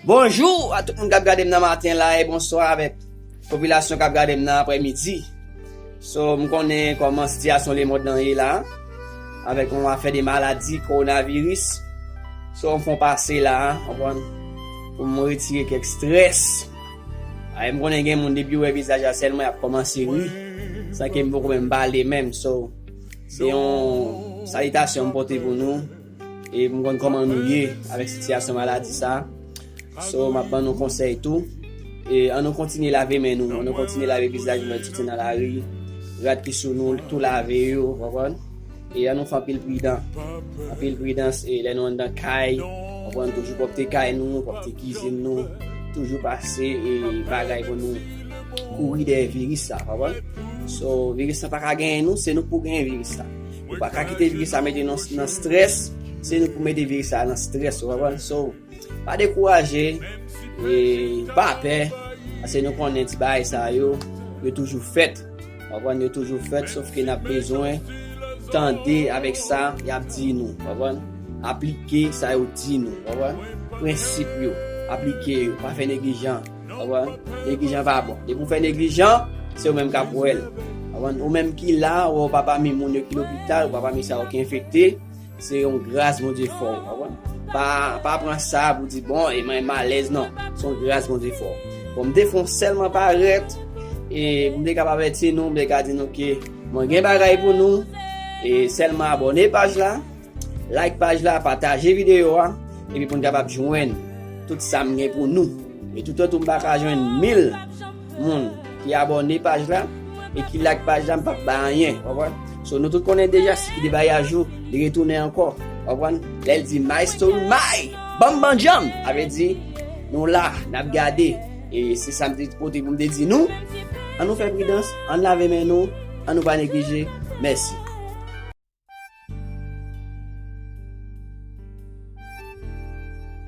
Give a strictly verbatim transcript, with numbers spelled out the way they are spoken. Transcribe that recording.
Bonjou a tout moun k ap gade m nan maten la e bonswa avèk popilasyon k ap gade m nan aprèmidi. So, m konnen kòman sitiyasyon lemonn nan ye la, avèk yon afè de maladi, kowonaviris. So, m fè yon pase la, konprann, pou m retire kèk strès. Ay, m konnen gen moun depi yo wè vizaj la sèlman y ap kòmanse ri, san ke m poko menm pale menm. So, se yon salitasyon m pote pou nou. E m konn kòman nou ye avèk sitiyasyon maladi sa. So, m ap ban nou konsèy tou. E ann nou kontinye lave men nou, ann nou kontinye lave vizaj nou lè n soti nan lari. Rad ki sou nou, tou lave yo, w konprann? E ann nou fè anpil pridan. Anpil pridans, e lè nou anndan kay, w konprann, toujou pwòpte kay nou, pwòpte kizin nou, toujou pase e bagay pou nou kouri dèyè viris sa, w konprann? So, viris la pa ka genyen nou, se nou k pou genyen viris la. Nou pa ka kite viris la mete nou nan strès, se nou k pou mete viris la nan strès, w konprann? So, pa dekouraje, e pa pè, paske nou konnen ti bagay sa yo, yo toujou fèt. W konprann, yo toujou fèt, sof ke n ap bezwen tande avèk sa y ap di nou, w konprann? Aplike sa yo di nou, w konprann? Prensip yo, aplike yo, pa fè neglijan, w konprann? Neglijan pa bon. Depi w fè neglijan, se ou menm k ap wè l. W konprann? Ou menm ki la, ou pa pami moun yo ki lopital, ou pa pami sa yo ki enfekte, se yon gras Bondye fè w, w konprann? Pa, pa pran sa pou di, bon, e mwen malèz, non. Se yon gras Bondye fè w. Bon, m te fè w sèlman parèt, e m te ka avèti nou, m te ka di nou ke mwen gen bagay pou nou, e sèlman abòne paj la, like paj la, pataje videyo a, epi pou n kapab jwenn tout sa m gen pou nou. E toutotan m pa ka jwenn mil moun ki abòne paj la e ki like paj la, m p ap bay anyen, w konprann? So, nou tout konnen deja, si ki te bay ajou, li retounen ankò, w konprann? Lè l di my story, my, banm bandjanm, sa vle di, nou la, n ap gade. E se sa m te pote pou m te di nou. Ann nou fè pridans, ann lave men nou, ann nou pa neglije. Mèsi.